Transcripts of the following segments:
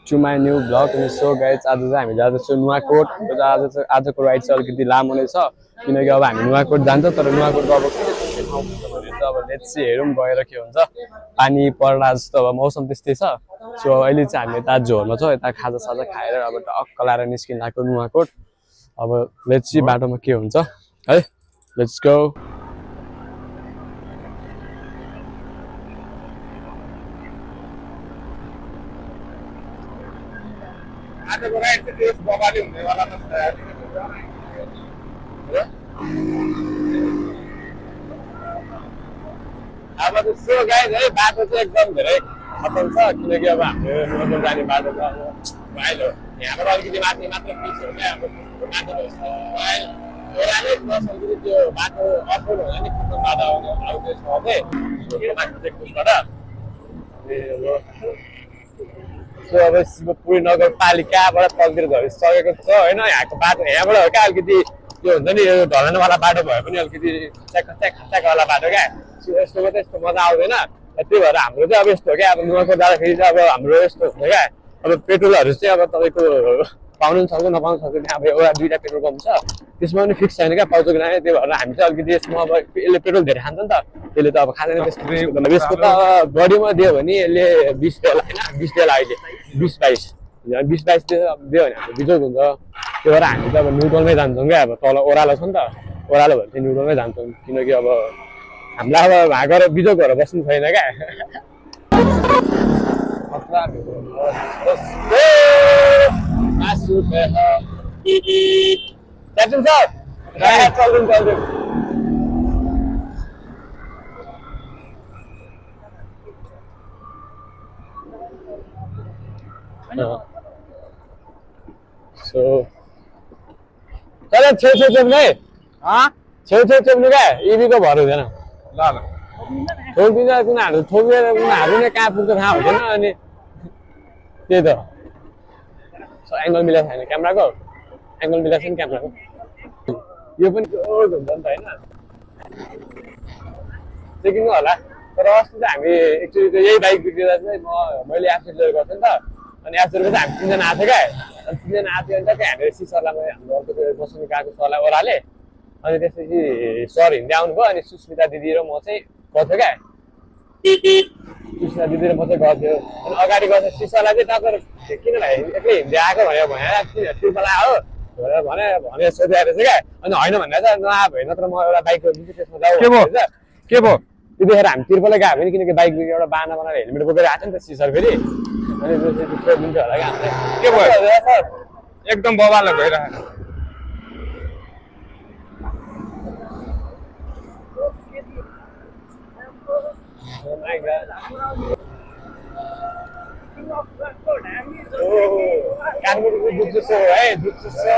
to my new vlog. So guys, आज चाहिँ हामी जाँदैछौँ नुवाकोट। आजको राइड चाहिँ अलिकति लामो नै छ किनकि अब हामी नुवाकोट जान्छ तर नुवाकोटको अब के ठाउँ हुन्छ भने चाहिँ अब लेट्स सी हेरौँ गएर के हुन्छ। पानी पर्ला जस्तो अब मौसम त्यस्तै छ। सो अहिले चाहिँ हामी यता झोरमा छौँ, यता खाजासाजा खाएर अब टक्क लाएर निस्किन लागेको नुवाकोट। अब लेट्स सी बाटोमा के हुन्छ है। Let's go. आजको राइड चाहिँ त्यस बबाले हुनेवाला छ। अब सो गाइज है बाटो चाहिँ एकदम धेरै खतम छ किनकि अब हाम्रो नुवाकोट जाने बाटो त अब भाइलो यहाँबाट अलिकति माथि मात्र पिच हो क्या। अब बाटो ओह्रालै प्लस अलिकति त्यो बाटो अफरोड होला नि कुद्नु बाधा आउँदैछ अझै त्यो माथि चाहिँ कुसबाट। सो अब शिवपुरी नगरपालिकाबाट तलतिर झरिसकेको छ होइन। यहाँको बाटो यहाँबाट हो क्या अलिकति त्यो हुन्छ नि ढलनवाला बाटो भए पनि अलिकति खच्चाकवाला बाटो क्या। सो यस्तोमा त यस्तो मजा आउँदैन। त्यही भएर हाम्रो चाहिँ अब यस्तो हो क्या। अब नुवाकोट जाँदाखेरि चाहिँ अब हाम्रो यस्तो हुन्छ क्या। अब पेट्रोलहरू चाहिँ अब तपाईँको पाउनु पनि सक्छ नपाउनु सक्छ। त्यहाँ अब एउटा दुईवटा पेट्रोल पम्प छ त्यसमा पनि फिक्स छैन क्या पाउँछ कि नआए। त्यही भएर हामी चाहिँ अलिकति यसमा अब यसले पेट्रोल धेरै खान्छ नि त त्यसले त अब खाँदैन। यसको त बडीमा दियो भने यसले 20 देला होइन 20 देला अहिले 20-22 दियो भने हाम्रो बिजोग हुन्छ। त्यही भएर हामी त अब न्युट्रलमै जान्छौँ क्या। अब तल ओह्रालो छ नि त ओह्रालो भने चाहिँ न्युट्रलमै जान्छौँ किनकि अब हामीलाई अब भागेर बिजोग गरेर बस्नु छैन क्या। क्याप्टन सर चल्दै सो चल छेउ चेप्नु है। छेउ चेप्नु क्या इबीको भर हुँदैन। ल ठोकिदिन्छ उनीहरू ठोकेर उनीहरू नै कहाँ पुग्छ थाहा हुँदैन। अनि त्यही त एङ्गल मिलाएको छैन क्यामेराको एङ्गल मिलाएको छैन क्यामेराको। यो पनि जोड हुन्छ नि त होइन चेकिङ होला। तर अस्ति चाहिँ हामी एक्चुअली चाहिँ यही बाइक बिग्रिँदा चाहिँ मैले एब्सेन्ट गर्थेँ नि त। अनि एब्सेन्टको चाहिँ हामी 3 जना आएको थियो क्या। अनि 3 जना आएको थियो अनि टक्कै हामीले सरलाई हाम्रो अर्को त्यो बस्नु गएको सरलाई ओह्राले। अनि त्यसपछि सर हिँड्दै आउनुभयो अनि सुस्मिता दिदी र म चाहिँ गर्थ्यो क्या। सुस्मिता दिदी र म चाहिँ गर्थ्यो अनि अगाडि गएको सिसालाई चाहिँ टक्कर किन भाइ एक्लै हिँड्दै आएको भनेर ट्रिपल आयो भने सोधिआएको रहेछ क्या। अनि होइन भनेर चाहिँ नआए नत्र म एउटा बाइक त्यसमा जाऊ के भयो त्यतिखेर हामी तिर्पलै गएको पनि किनकि बाइक एउटा बाना बनाएर हेलमेट बोकेर आएको नि त सिसर फेरि। अनि सोधिदिन्छ होला क्या हामीले के भयो सर एकदम बवाल भइरहेको। काठमाडौँको दुध सो है दुध सो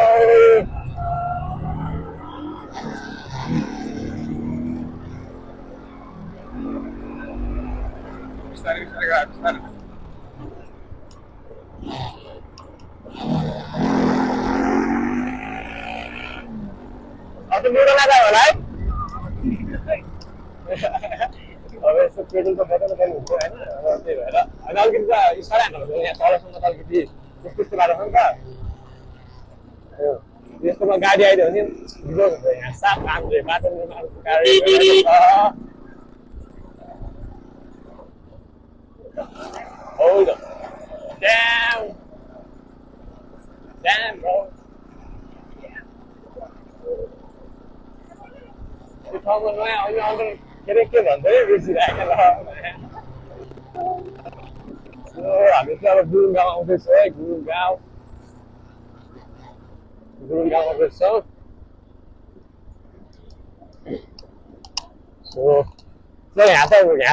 अब मेरो लागा होला है। अब यस्तो पेट्रोल त बचाउनु पर्ने हुन्छ होइन। त्यही भएर होइन अलिकति त इसारै हान्नु यहाँ तलसम्म त अलिकति त्यस्तो बाटो छ नि त। यस्तोमा गाडी आइदियो भने बिजोग हुन्छ। यहाँ साफ राम्रो बाटो गाडी Hold up. Down. Damn, bro. यो ठाउँमा नयाँ अहिले अन्डर के भन्छ है बेसिरहेको ल। हामी चाहिँ अब गुरुङ गाउँ आउँदैछौँ है। गुरुङ गाउँ आउँदैछौँ। सो यहाँ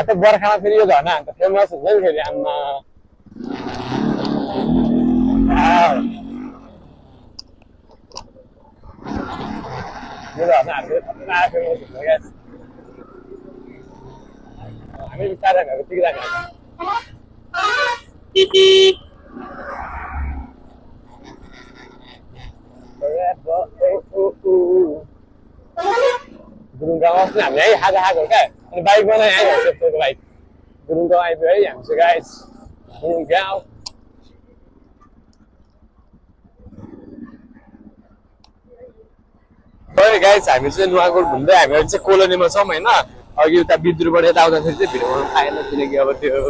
त बर्खामा फेरि यो झर्ना अन्त फेमस हुन्छ नि फेरि आम्मा। यो झर्नाहरू फेमस हुन्छ क्या। हामी बिस्तारै टिकिरहेको गुरुङ गाउँ अस्ति हामीले है खाजा खाएको क्या। अनि बाइक बनाइ आइहाल्छ बाइक गुरुङ गाउँ आइपुग्यो है हामी चाहिँ गाइस गुरुङ गाउँ। गाइस हामी चाहिँ नुवाकोट घुम्दै हामीहरू चाहिँ कोलोनीमा छौँ होइन अघि उता बिद्रुबाट यता आउँदाखेरि चाहिँ भिडियो बनाउनु पाएन किनकि अब त्यो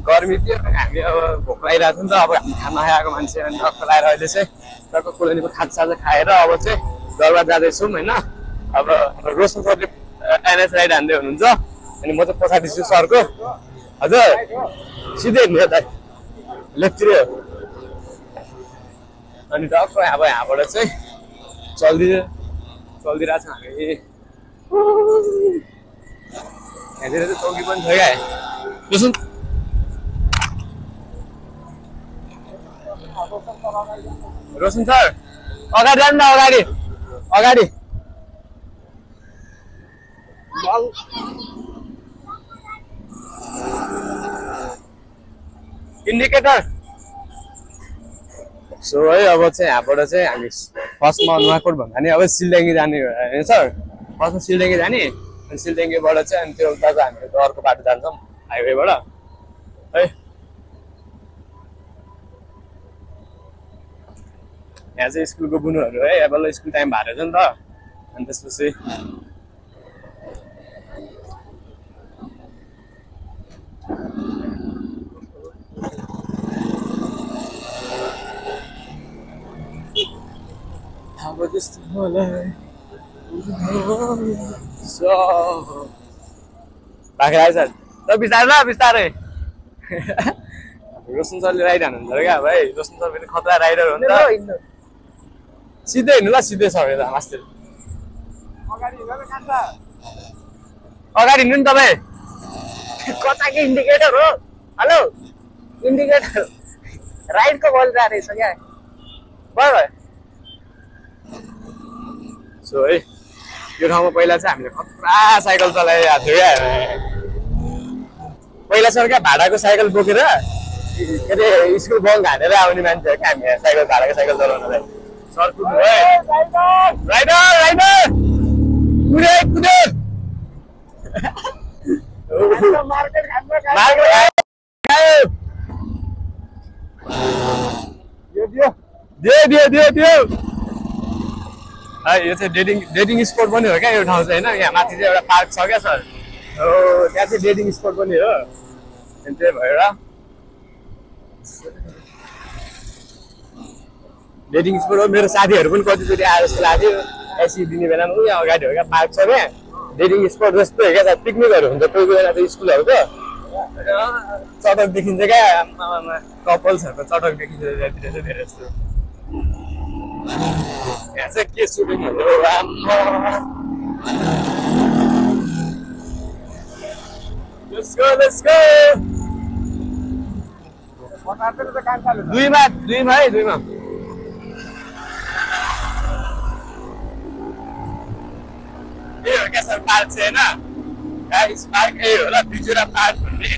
गर्मी थियो हामी अब भोक लागिरहेको थियो नि त अब हामी खाना खाएको मान्छे अनि टक्क लगाएर अहिले चाहिँ टक्क कोलोनीको खाजासाजा खाएर अब चाहिँ दरबार जाँदैछौँ होइन अब रोशन सरले एनएस राइड हान्दै हुनुहुन्छ अनि म चाहिँ पछाडि छु सरको हजुर सिधै हिँड्नु यता लेफ्टतिर अनि टक्क अब यहाँबाट चाहिँ चल्दिरहेको छ हामी यहाँतिर चाहिँ चौकी पनि छ क्या रोशन रोशन सर अगाडि जानु न अगाडि इन्डिकेटर सो है अब चाहिँ यहाँबाट चाहिँ हामी फर्स्टमा नुवाकोट भन्दा नि अब सिलडेङ्गी जाने होइन सर फर्स्टमा सिलडेङ्गी जाने अनि सिलडेङ्गीबाट चाहिँ अनि त्यो उताको हामीले त अर्को बाटो जान्छौँ हाइवेबाट है यहाँ चाहिँ स्कुलको बुनुहरू है अब स्कुल टाइम भएको छ नि त अनि त्यसपछि अब त्यस्तो मलाई बाख्रा आएछ त बिस्तारै रोशन सरले राइड हान्नुहुन्छ क्या भाइ रोशन सर फेरि खतरा राइडर हो नि त सिधै हिँड्नु ल सिधै छ यता मास्टर अगाडि हिँड्नु नि तपाईँ कताको इन्डिकेटर हो हेलो इन्डिकेटर राइटको बोलिरहेको रहेछ क्या भयो सो है यो ठाउँमा पहिला चाहिँ हामीले खतरा साइकल चलाइरहेको थियो क्या पहिला सर क्या भाडाको साइकल बोकेर के अरे स्कुल बङ्क हानेर आउने मान्छे हो क्या हामी साइकल भाडाको साइकल चलाउनलाई सर कुद्नु है राइडर कुदे दियो यो चाहिँ डेटिङ स्पोट पनि हो क्या यो ठाउँ चाहिँ होइन यहाँ माथि चाहिँ एउटा पार्क छ क्या सर हो त्यहाँ चाहिँ डेटिङ स्पोट पनि हो अनि त्यही भएर डेटिङ स्पोट हो मेरो साथीहरू पनि कतिचोटि आएर जस्तो लाग्थ्यो एसी दिने बेलामा यहाँ अगाडि हो क्या पार्क छ क्या डेटिङ स्पोट जस्तो हो क्या पिकनिकहरू हुन्छ कोही कोही बेला त स्कुलहरूको चटक देखिन्छ क्या कपल्सहरूको चटक देखिन्छ त्यहाँतिर चाहिँ धेरै जस्तो यहाँ चाहिँ के सुटिङहरू Let's go. दुईमा है दुईमा ए हो क्या सर पार्क चाहिँ होइन गाइस पार्क यही होला बिजुरा पार्क भन्ने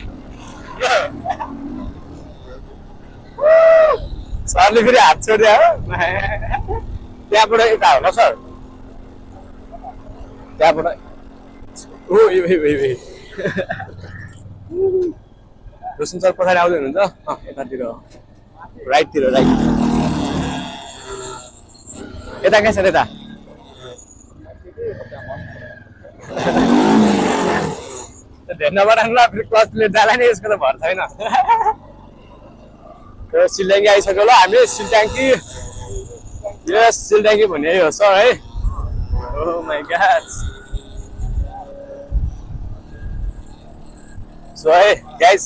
सरले फेरि हात छोड्यो हो त्यहाँबाट यता होला सर त्यहाँबाट ओ रोशन सर पछाडि आउँदै हुनुहुन्छ यतातिर राइटतिर राइट यता कहाँ छ यता धन्यवाद फेरि क्लच प्लेट जाला नि यसको त भर छैन सिलड्याङ्गी आइसक्यो ल हामी सिलड्याङ्गी यस सिलड्याङ्गी भन्ने हो सर है ओ माई गॉड सो है guys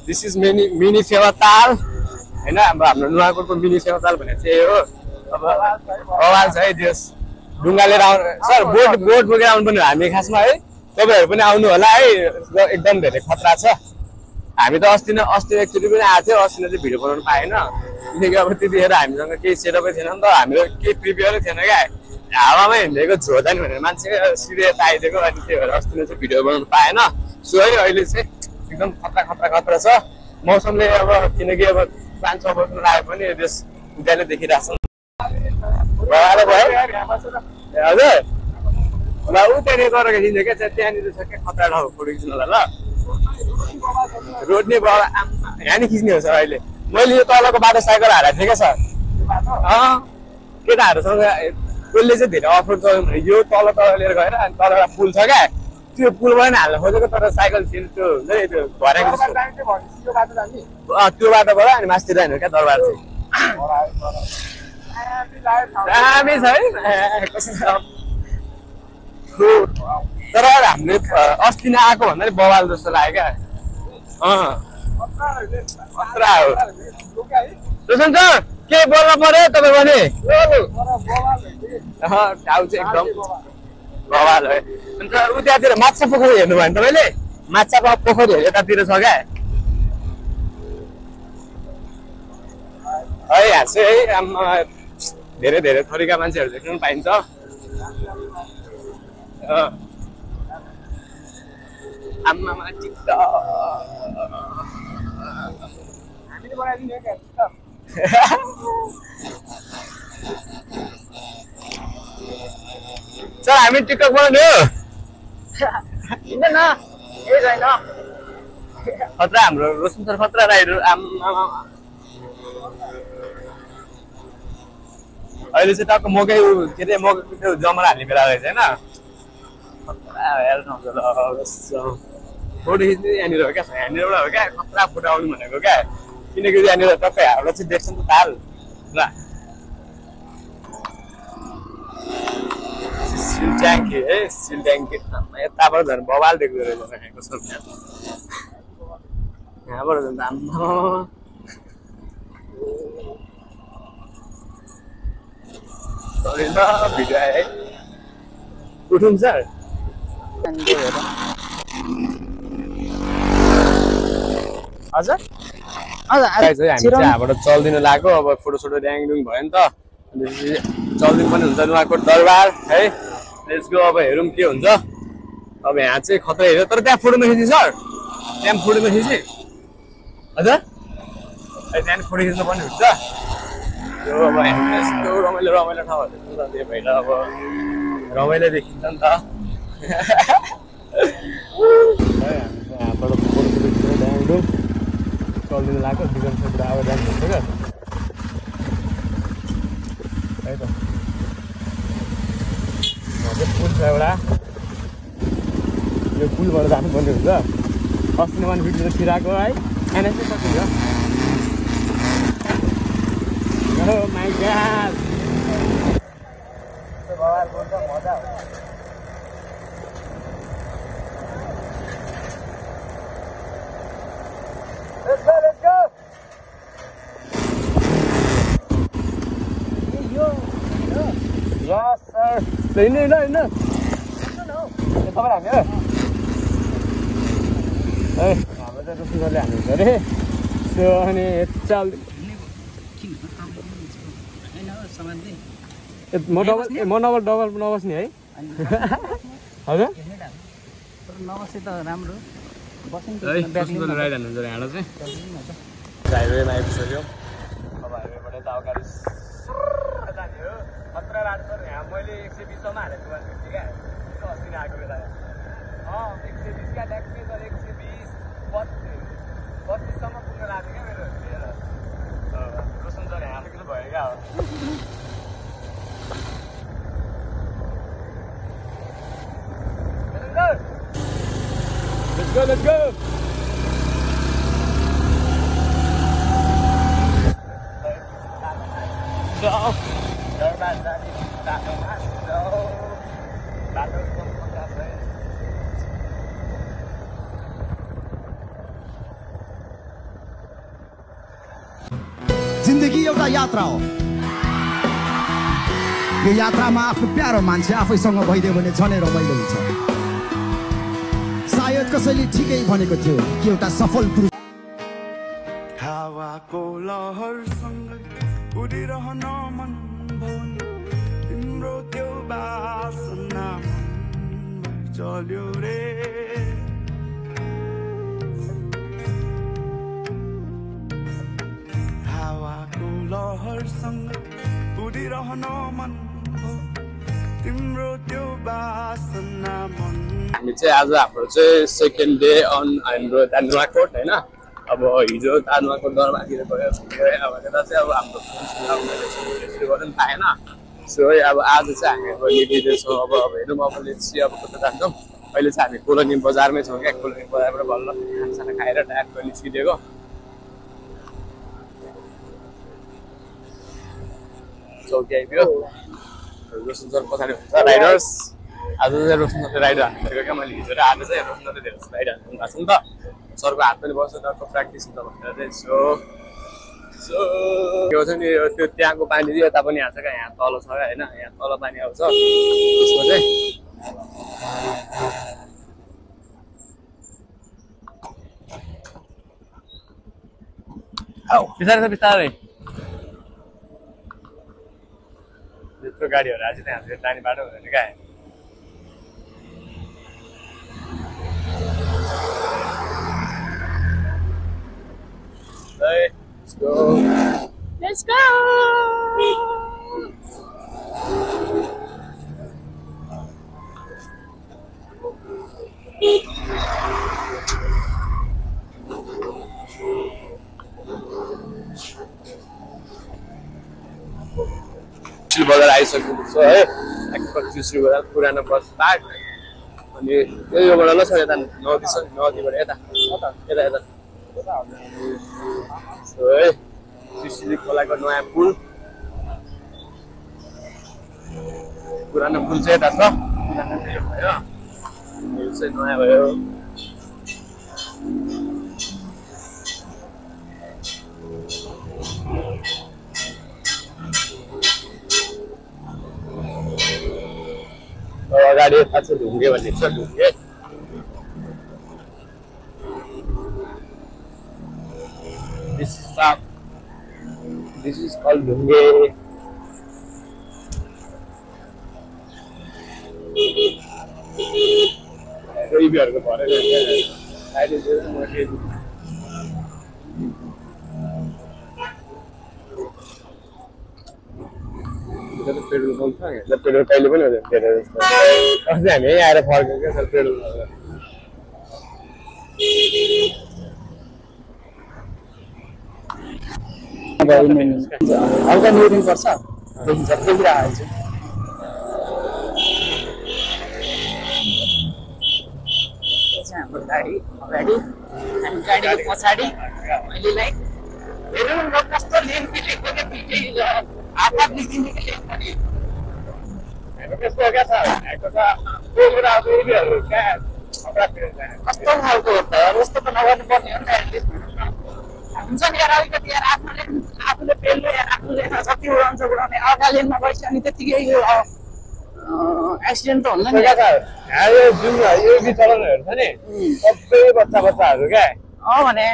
this is mini Phewa Tal होइन अब हाम्रो नुवाकोटको मिनी फेवाताल भन्ने चाहिँ हो अब आवाज है त्यस ढुङ्गा लिएर आउनु सर बोट बोकेर आउनु पनि हामी खासमा है तपाईँहरू पनि आउनु होला है एकदम धेरै खतरा छ हामी त अस्ति एकचोटि पनि आएको थियो अस्ति चाहिँ भिडियो बनाउनु पाएन किनकि अब त्यतिखेर हामीसँग केही सेटअपै थिएन नि त हाम्रो केही प्रिपेयरै थिएन क्या हावामै हिँडेको झोजा नि भनेर मान्छे सिधै यता आइदिएको अनि त्यही भएर अस्ति चाहिँ भिडियो बनाउनु पाएन सो है अहिले चाहिँ एकदम खतरा छ मौसमले अब किनकि अब 5-6 वर्ष लाग्यो पनि देश उज्यालो देखिरहेको छ हजुर ल ऊ त्यहाँनिर गएर खिच्छ क्या त्यहाँनिर छ क्या खतरा ठाउँ फोटो खिच्नुलाई ल रोड नै भयो यहाँ नि खिच्ने हो सर अहिले मैले यो तलको बाटो साइकल हालेको थिएँ क्या सर केटाहरूसँग त्यसले चाहिँ धेरै अफर चल्यो भने यो तल लिएर गएर अनि तल एउटा पुल छ क्या त्यो पुलबाट नि हाल्न खोजेको तर साइकल थियो त्यो हुन्छ नि त्यो भरेको जस्तो त्यो बाटोबाट अनि मास्तिर जाने हो क्या दरबार चाहिँ दामी छ है तर हामीले अस्ति नै आएको भन्दा नि बवाल जस्तो लाग्यो क्या खतरा हो रोशन सर के बोल्न पर्यो तपाईँ भने टाउ चाहिँ एकदम बवाल हो अन्त उतातिर माछा पोखरी हेर्नु भयो भने तपाईँले माछा पोखरीहरू यतातिर छ क्या है यहाँ चाहिँ है आमा धेरै धेरै थरीका मान्छेहरू देख्नु पनि पाइन्छ आमामा चित्त सर हामी टिकटक बनाउने हो खतरा हाम्रो रोशन सर खतरा राइडर आमामा अहिले चाहिँ टक्क मकै के अरे मकै त्यो जमरा हाल्ने बेला रहेछ होइन फोटो खिच्ने यहाँनिर हो क्या यहाँनिरबाट हो क्या खतरा फोटो आउनु भनेको क्या किनकि यहाँनिर टक्कै हाम्रो चाहिँ देख्छ नि त ताल ल सिल ट्याङ्की है सिल ट्याङ्की यताबाट झन् बवाल देख्दो रहेछ यहाँको सब यहाँबाट झन् आम्मा भिडियो आयो है उठौँ सर हजुर हामी चाहिँ यहाँबाट चल्दिनु लाग्यो अब फोटोसोटो ड्याङडुङ भयो नि त चल्दिनु पनि हुन्छ नुवाकोट दरबार है लेट्स गो अब हेरौँ के हुन्छ अब यहाँ चाहिँ खतरा हेऱ्यो तर त्यहाँ फोटो नखिच्ने सर त्यहाँ फोटो नखिच्ने हजुर त्यहाँ फोटो खिच्नु पनि हुन्छ यो अब यस्तो रमाइलो रमाइलो ठाउँहरू छ नि त त्यही भएर अब रमाइलो देखिन्छ नि त यहाँबाट फोटो खिच्नु ड्याङडुङ चल्दिनु लाग्यो बिगन सेपुरा अब ड्याङ हुन्छ क्या है त पुल छ एउटा यो पुलबाट जानुपर्ने हुन्छ अस्ति नमान भिडियो छिराएको है एनएसए सकिन्छ Oh my God! मजा Let's go! Yes, sir. In. No. Come on, here. Hey, I'm going to see you later. So, honey, it's all. म डबल नबस्ने है हजुर नबसे त राम्रो राइड हाल्नुहुन्छ यहाँ चाहिँ हाइवेमा आइपुग्यो अब हाइवेबाट त अगाडि जाने हो खतरा राख्छ यहाँ मैले 120 सम्म हालेको थिएँ क्या अस्ति आएको बेला 120 क्या ट्याक्सी तर 120 25 सम्म पुग्न लाग्यो क्या मेरो रोशन सर यहाँ आइपुग्नु भयो क्या Let's go! So, जिन्दगी एउटा यात्रा हो यो यात्रामा आफ्नो प्यारो मान्छे आफैसँग भइदियो भने झनै रमाइलो हुन्छ सायद कसैले ठिकै भनेको थियो कि एउटा सफल पुरुष हावाको लहरसँग उडिरहन मन भयो तिम्रो त्यो बासना चल्यो रे हावाको लहरसँग उडिरहन मन भयो तिम्रो त्यो बासना मन हामी चाहिँ आज हाम्रो चाहिँ सेकेन्ड डे अन हाम्रो नुवाकोट होइन अब हिजो नुवाकोट दरबारतिर गयो अब यता चाहिँ अब हाम्रो फ्रेन्ड्सहरू गर्न पाएन सो अब आज चाहिँ हामी अब निक्लिँदैछौँ अब हेरौँ अब लेट्स अब कता जान्छौँ अहिले चाहिँ हामी कोलोनी बजारमै छौँ क्या कोलोनी बजारबाट बल्ल खानासाना खाएर ट्याक्क निस्किदिएको चौकी आइपुग्यो रोशन सर पछाडि हुन्छ राइडर्स आज चाहिँ रोशन सरले राइडर हान्नु क्या मैले हिजो र आज चाहिँ रोशन सरले धेरै जस्तो राइडर हान्नु भएको छ नि त सरको हात पनि बस्छ अर्को प्र्याक्टिस हुन्छ भनेर चाहिँ त्यो छ नि त्यो त्यहाँको पानी चाहिँ यता पनि आएको छ क्या यहाँ तल छ क्या होइन यहाँ तल पानी आउँछ त्यसमा चाहिँ बिस्तारै छ बिस्तारै त्यत्रो गाडीहरू आज चाहिँ हामीले जाने बाटो हुँदैन क्या Let's go. Let's go. बजार आइसकेको छ है एक्चुअली बजार पुरानो बस स्ट्यान्ड अनि योबाट ल छ यता नदी छ नदीबाट यता यता यता है सिसिली खोलाको नयाँ पुल पुरानो पुल चाहिँ यता छ भयो यो चाहिँ नयाँ भयो अगाडि यता चाहिँ ढुङ्गे भन्ने छ ढुङ्गे This is called Dhunge. कोही बिहारको भरे अहिले पेट्रोल पम्प छ पेट्रोल कहिले पनि हुँदैन धेरै जस्तो अस्ति हामी यहीँ आएर फर्क्यौँ क्या सर पेट्रोल हल्का न्युरिङ पर्छ देखिन्छ देखिरहेको छु हाम्रो गाडी अगाडि अनि गाडीको पछाडि अहिलेलाई हेरौँ न कस्तो लेन पिटेको आफा निस्किने कस्तो क्या छ कस्तो खालको हो त यस्तो त नगर्नु पर्ने हो नि हुन्छ नि यार अलिकति यार आफूले पेल्नु यार आफूले जति उडाउँछ उडाउने अर्का लेनमा गएपछि अनि त्यतिकै यो एक्सिडेन्ट त हुन्न नि यो जुन यो विचलनहरू छ नि सबै बच्चाहरू क्या भने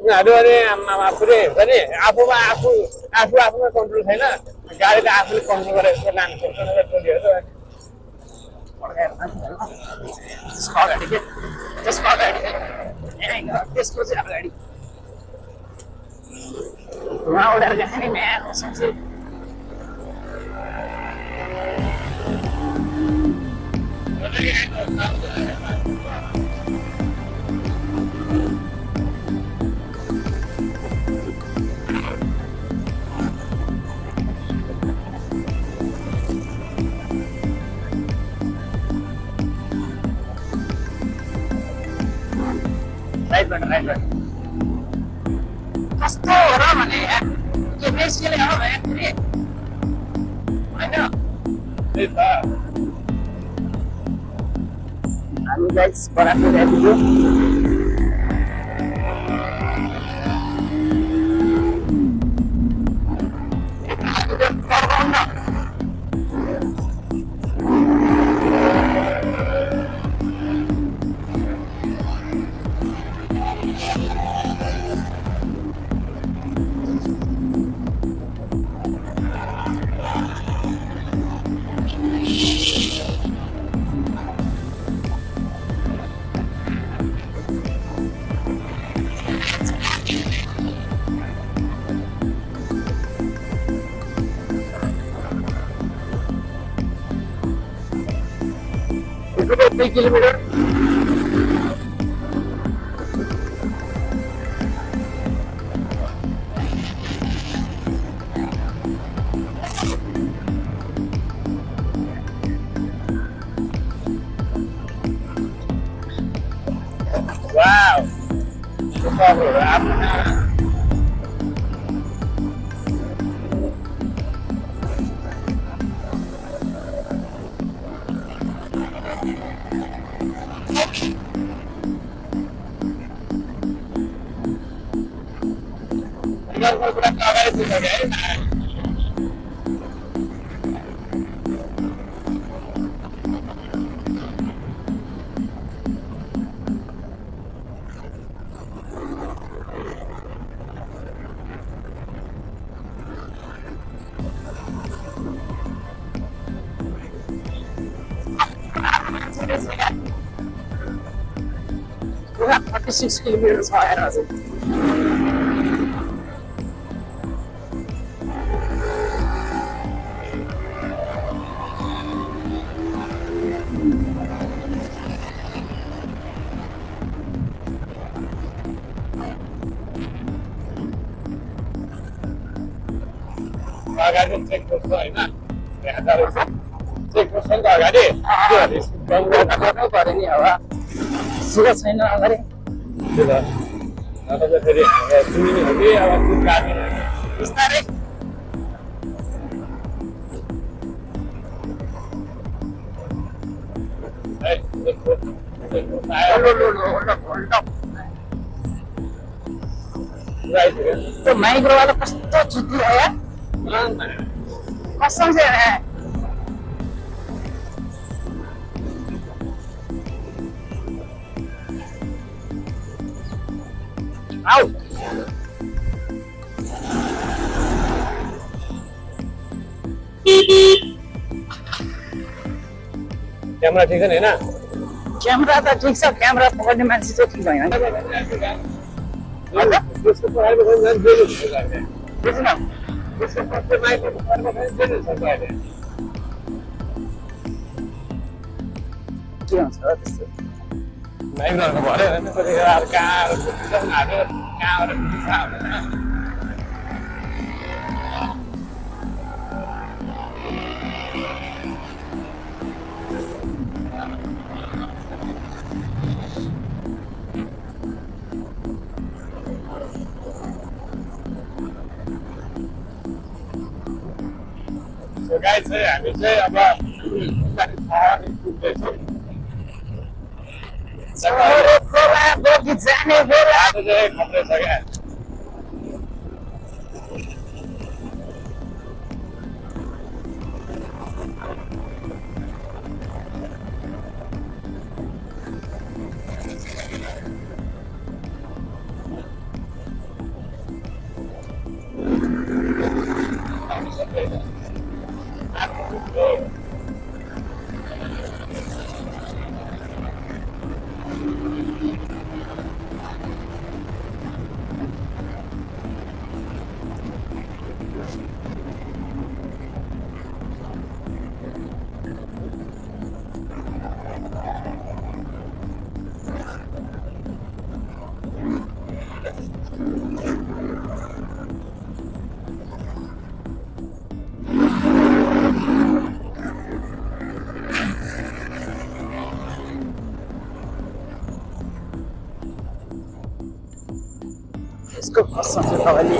उनीहरू अनि आफूले हुन्छ नि आफूमा आफूमा कन्ट्रोल छैन गाडीले आफूले कन्ट्रोल गरेर यसो लानु सक्छ टोलीहरू त्यसको चाहिँ अगाडि धुवा उडेर गएको नि म्यानो सक्छु राइटबाट कस्तो हो र भने के बेसीले हो भने होइन हामी गाइस बराबर आइपुग्यो kilometre Wow. Super bro. We have 36 kilometers higher. अगाडि चेक पोस्ट होइन त्यहाँ जाँदैछ चेक पोस्टको अगाडि गर्नु पर्यो नि अब सुरु छैन अगाडि त्यो त नत्र त फेरि सुनिने हो कि अब कुन गाडी बिस्तारै है चेक पोस्ट आयो त्यो माइक्रोवाला कस्तो चुति आयो कसम से आउ क्यामेरा ठिक छ नि हैन क्यामेरा त ठिक छ क्यामेरा पकड्ने मान्छे चाहिँ ठिक होइन त्यसको पढाइमा पनि जेल हुन्छ अहिले बुझ्न त्यसको पढ्ने माइक्रो पढ्नमा पनि जेल हुन्छ अहिले के हुन्छ त्यस्तो माइक्रोहरुको भरे हैन त्यसले अब कहाँ पुग्छन् हाल्यो कहाँबाट पुग्छ हैन So guys, हामी चाहिँ अब जाने बेला खतरा छ क्या यसको कसम चाहिँ तपाईँले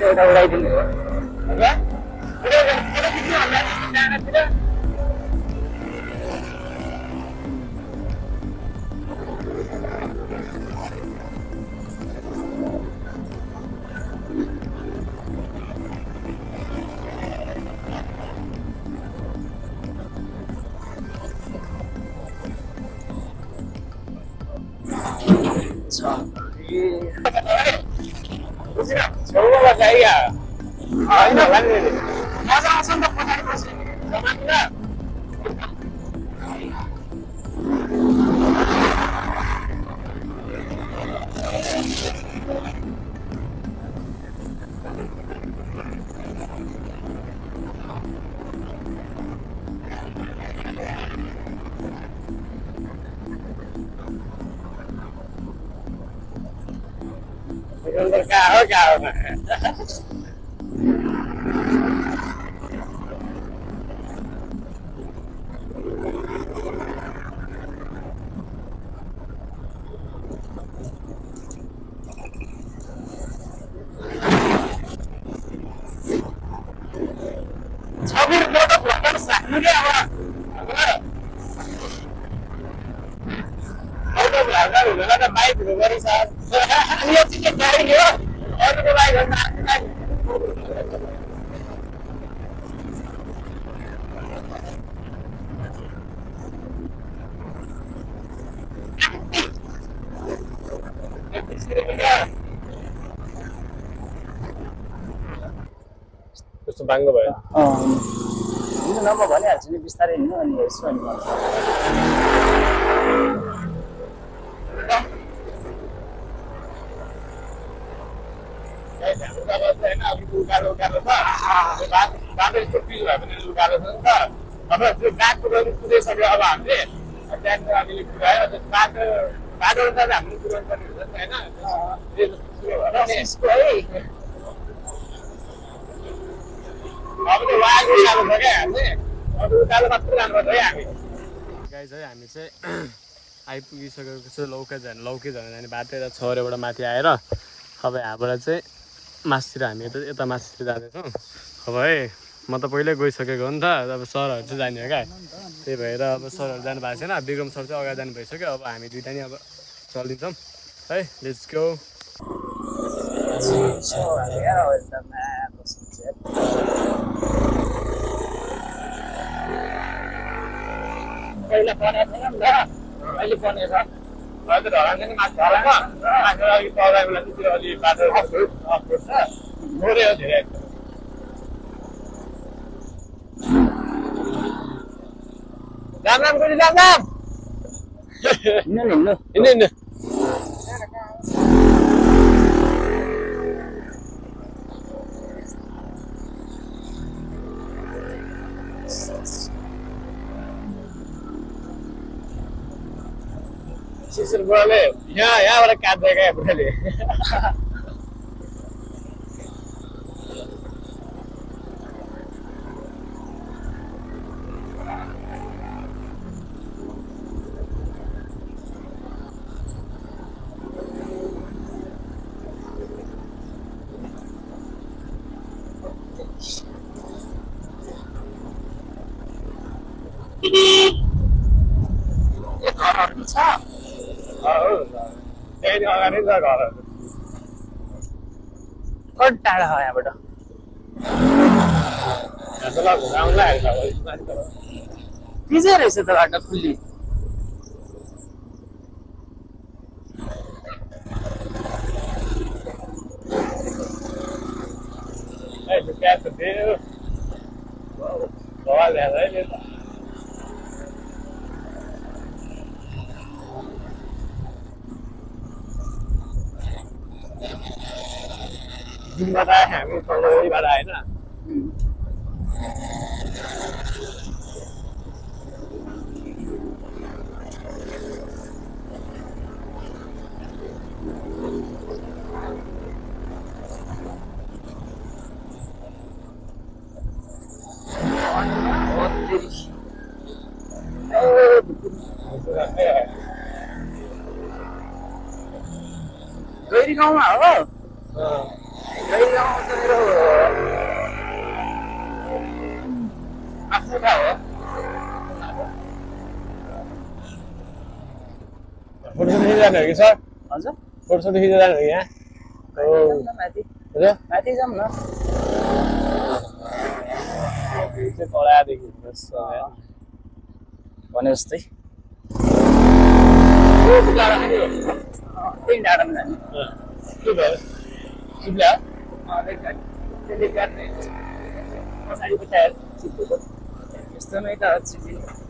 एउटा उडाइदिनु हो छेउमा जाइया हैन भन्ने मजा आउँछ नि त पठाएपछि समात्न क्या हो हल्का हुँदैन त बाइक हुनु पर्यो सर यो चाहिँ गाडी हो अरूको बाइक हो नि कस्तो बाङ्गो भयो हिँड्नु न म भनिहाल्छु नि बिस्तारै हिँड्नु अनि हेर्छु अनि भन्छु उकालो छ बाटो यस्तो पिच भयो भने उकालो छ नि त अब त्यो बाटो कुदाइसक्यो अब हामीले त्यहाँनिर हामीले कुदायो बाटो बाटो त हामीले कुदाउनु पर्ने हुन्छ नि होइन अब त वाको उकालो छ क्या हामीले अब उकालो मात्रै जानुपर्छ है हामी गाइज है हामी चाहिँ आइपुगिसकेको छ लौके जाने बाटो यता छरेबाट माथि आएर अब यहाँबाट चाहिँ मासतिर हामी यता मासतिर जाँदैछौँ अब है म त पहिल्यै गइसकेको हो नि त अब सरहरू चाहिँ जाने हो क्या त्यही भएर अब सरहरू जानु भएको छैन विक्रम सर चाहिँ अगाडि जानु भइसक्यो अब हामी दुइटा नि अब चलिदिन्छौँ है लेट्स गो पहिला बनेको थिएन नि त अहिले बनेछ अहिले ढलान चाहिँ माथि ढलानमा माथि अघि तराई बेला चाहिँ अलि बाटो फुट्छ थोरै हो धेरै राम राम गुरु राम राम हिँड्नु हिँड्नु शिशिर बुढाले यहाँबाट काट्दै क्या बुढाले त्यही अगाडि छ घरहरू कति टाढा हो यहाँबाट पिजै रहेछ त बाटो खुल्ली दिनबाट हामी तलबाट होइन गैरी गाउँमा हो गैरी गाउँमा त मेरो आफ्नो ठाउँ हो फोटो खिचिरहनु हो कि सर हजुर फोटो खिचिरहनु हो कि यहाँ माथि हजुर माथि जाऊँ न तलदेखि भने जस्तै त्यही डाँडामा जाने के भयो सिप्ला त्यसले काट्ने पछाडि पछाडि चिप्लेको यस्तोमै त चिप्लिने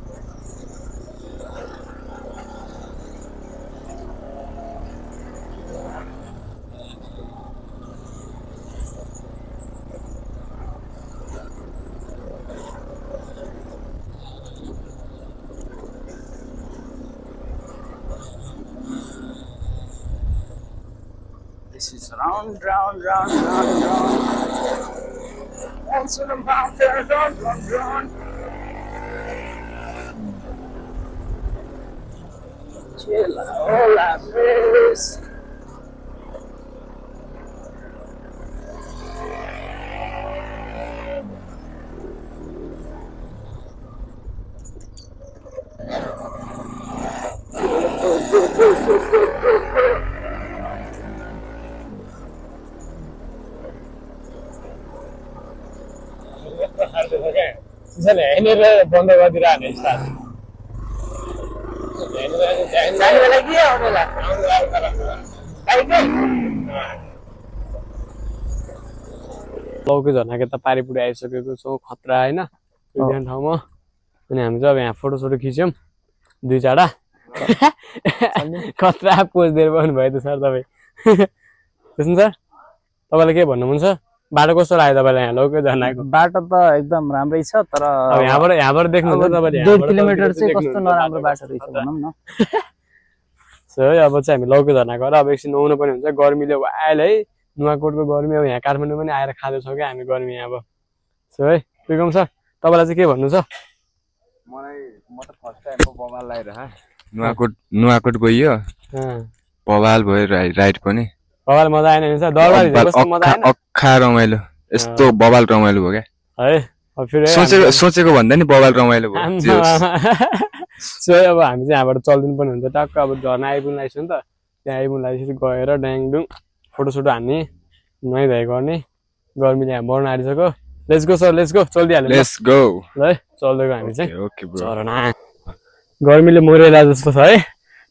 This is round. Also the mountain, round. Chill all our face. Go. त्यसैले हेर्नेर बन्द गरिदिइरहने स्टार जाने बेला के आउने बेला बाइकै लौके झर्नाको त पारिपुरी आइसकेको छौँ खतरा होइन दुईजना ठाउँमा अनि हामी चाहिँ अब यहाँ फोटोसोटो खिच्यौँ 2-4 खतरा पोज दिएर बस्नु भयो त सर तपाईँ बुझ्नु सर तपाईँलाई के भन्नुहुन्छ बाटो कस्तो लाग्यो तपाईँलाई यहाँ लौके झर्नाको बाटो त एकदम राम्रै छ तर अब यहाँबाट देख्नुहुन्छ तपाईँले 1.5 किलोमिटर चाहिँ कस्तो नराम्रो बाटो रहेछ भनौँ न सो है अब चाहिँ हामी लौके झर्ना गएर अब एकछिन नुहाउनु पनि हुन्छ गर्मीले वाइल है नुवाकोटको गर्मी अब यहाँ काठमाडौँ पनि आएर खाँदैछौँ क्या हामी गर्मी अब सो है विक्रम सर तपाईँलाई चाहिँ के भन्नु छ म त फर्स्ट टाइम बवाल लगाएर नुवाकोट गइयो बवाल भयो राइड पनि बवाल मजा आएन नि सर दरबार कस्तो मजा आएन अक्खा रमाइलो यस्तो बवाल रमाइलो भयो क्या है अब फेरि सोचेको भन्दा नि बवाल रमाइलो भयो सो अब हामी चाहिँ यहाँबाट चल्दिनु पनि हुन्छ टक्क अब झर्ना आइपुग्नु लागेको छ नि त त्यहाँ आइपुग्नु लागेपछि गएर ड्याङडुङ फोटोसोटो हान्ने नुहाइधुवाइ गर्ने गर्मीले यहाँ बढ्न आँटिसक्यो let's go sir let's go चल्दिहाल्यो लेट्स गो है चल्दैको हामी चाहिँ ओके ब्रो झरना गर्मीले मरिएला जस्तो छ है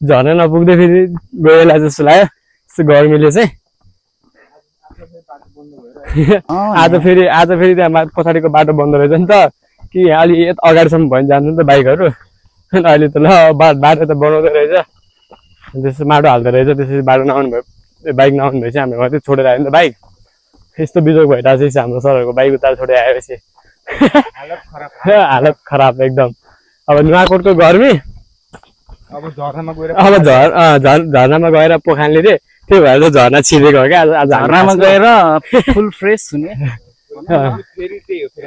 झर्ना नपुग्दै फेरि गएला जस्तो लाग्यो यस्तो गर्मीले चाहिँ आज फेरि त्यहाँ पछाडिको बाटो बन्द रहेछ नि त कि अलि अगाडिसम्म भयो जान्छ नि त बाइकहरू अनि अहिले त ल बाटो त बनाउँदै रहेछ त्यसपछि माटो हाल्दो रहेछ त्यसपछि बाटो नआउनु भयो बाइक नआउनु भएपछि हाम्रो मात्रै छोडेर आयो नि त बाइक यस्तो बिजोग भइरहेको छ हाम्रो सरहरूको बाइक उता छोडेर आएपछि हालत खराब एकदम अब नुवाकोटको गर्मी अब झर्नामा गएर झर्नामा गएर पोखानले रे त्यही भएर चाहिँ झर्ना छिरेको हो क्या आज झर्नामा गएर फुल फ्रेस हुने फेरि त्यही हो फेरि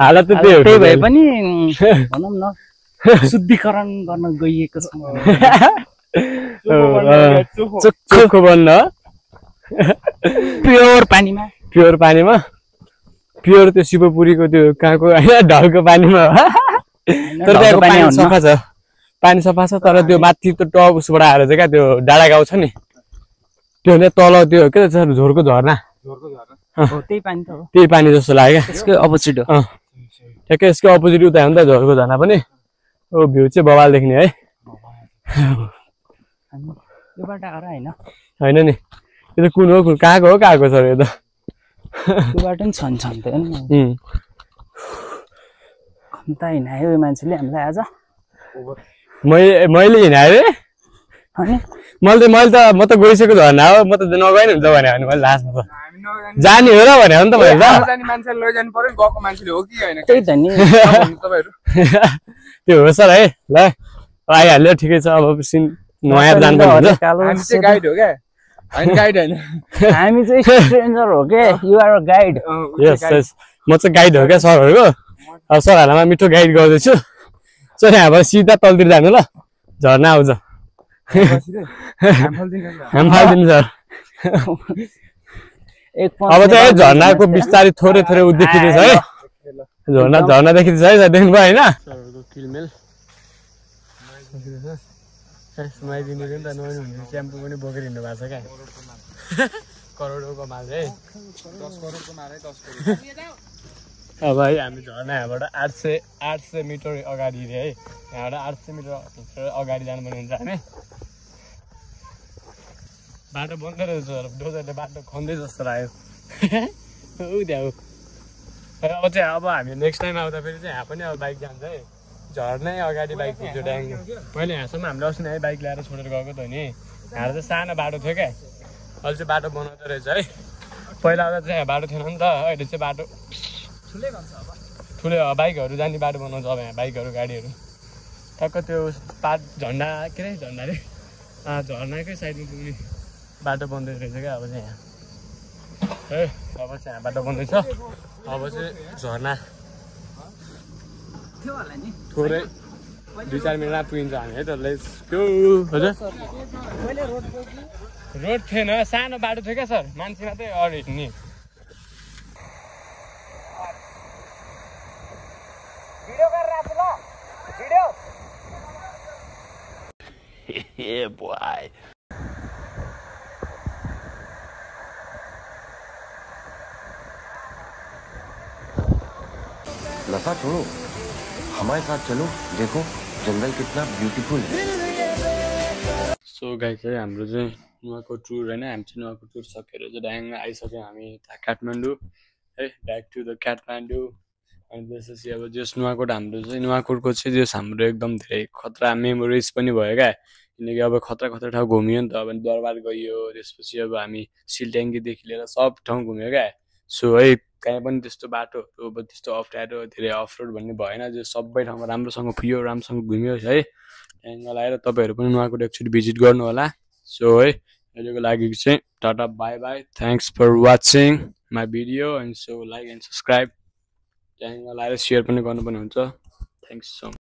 हालत त त्यही हो त्यही भए पनि भनौँ न शुद्धिकरण गर्न गइएको छ चोखो बन्न प्योर पानीमा प्योर त्यो शिवपुरीको त्यो कहाँको होइन ढलको पानीमा तर त्यहाँको पानी सफा छ पानी सफा छ तर त्यो माथि त्यो टप उसबाट आएर चाहिँ क्या त्यो डाँडा गाउँ छ नि त्यो भने तल त्यो के छ झोरको झर्ना त्यही पानी त हो त्यही पानी जस्तो लाग्यो क्या यसको अपोजिट हो ठ्याक्कै यसको अपोजिट उता हो नि त झोरको झर्ना पनि ओ भ्यू चाहिँ बवाल देख्ने है यो बाटो आएर होइन नि यो त कुन हो कहाँको सर यो त त्यो बाटो पनि छन् त खन्ता हिँडायो यो मान्छेले हामीलाई आज मैले हिँडाएँ रे म त गइसकेको झर्ना हो म त नगए नि हुन्छ भने मैले लास्टमा त जाने हो र भने हो नि त मैले त्यही त नि त्यो हो सर है ल आइहाल्यो ठिकै छ अब नयाँ जानु हामी चाहिँ स्ट्रेन्जर हो के यु आर अ गाइड यस यस म चाहिँ गाइड हो क्या सरहरूको अब सरहरूलाई मिठो गाइड गर्दैछु सर यहाँबाट सिधा तलतिर जानु ल झर्ना आउँछ हामी फालिदिनु सर अब चाहिँ झर्नाको बिस्तारै थोरै उ देखिँदैछ है झर्ना देखिँदैछ है सर देख्नुभयो होइन सरहरूको किलमेल सुमाइदिनु नि त नुहाउनु हुन्छ स्याम्पू पनि बोकेर हिँड्नु भएको छ क्या करोडको माल है 10 करोडको माल है 10 करोड अब है हामी झर्ना यहाँबाट 800 मिटर अगाडि है यहाँबाट 800 मिटर अगाडि जानुपर्ने हुन्छ हामी बाटो बन्द रहेछ डोजरले बाटो खन्दै जस्तो लाग्यो ऊ त्यहाँ अब चाहिँ अब हामी नेक्स्ट टाइम आउँदा फेरि चाहिँ यहाँ पनि अब बाइक जान्छ है झर्नै अगाडि बाइक पुग्छ ड्याङ पहिले यहाँसम्म हामीले अस्ति नै बाइक ल्याएर छोडेर गएको त नि यहाँ चाहिँ सानो बाटो थियो क्या अहिले चाहिँ बाटो बनाउँदो रहेछ है पहिला आउँदा चाहिँ यहाँ बाटो थिएन नि त अहिले चाहिँ बाटो ठुलै बाइकहरू जाने बाटो बनाउँछ अब यहाँ बाइकहरू गाडीहरू टक्क त्यो पात झन्डा के अरे झन्डा अरे झर्नाकै साइडमा पुग्ने बाटो बन्दै रहेछ क्या अब चाहिँ यहाँ है अब चाहिँ यहाँ बाटो बन्दैछ अब चाहिँ झर्ना थोरै 2-4 मिनटमा पुगिन्छ हामी है त लेट्स गो हजुर रोड थिएन सानो बाटो थियो क्या सर मान्छे मात्रै अगाडि हिँड्ने भिडियो गरेर आछु ल भिडियो Yeah, boy. लसा ठुलो हमारे साथ चलो देखो जंगल कितना ब्यूटीफुल है सो गाइस चाहिँ हाम्रो चाहिँ नुवाकोट टुर होइन हामी चाहिँ नुवाकोट टुर सकेर चाहिँ ड्याङ आइसक्यौँ हामी काठमाडौँ है ब्याक टु द काठमाडौँ अनि त्यसपछि अब जस नुवाकोट हाम्रो चाहिँ नुवाकोटको चाहिँ जस हाम्रो एकदम धेरै खतरा मेमोरिज पनि भयो क्या किनकि अब खतरा खतरा ठाउँ घुमियो नि त अब दरबार गइयो त्यसपछि अब हामी सिलट्याङ्कीदेखि लिएर सब ठाउँ घुम्यो क्या सो है कहीँ पनि त्यस्तो बाटो अब त्यस्तो अप्ठ्यारो धेरै अफरोड भन्ने भएन जो सबै ठाउँमा राम्रोसँग पुग्यो राम्रोसँग घुम्यो है त्यहाँदेखि लगाएर तपाईँहरू पनि नुवाकोट एकचोटि भिजिट गर्नु होला सो है अहिलेको लागि चाहिँ tata bye bye thanks for watching my video and so like and subscribe त्यहाँदेखि लगाएर सेयर पनि गर्नुपर्ने हुन्छ थ्याङ्क्स सो मच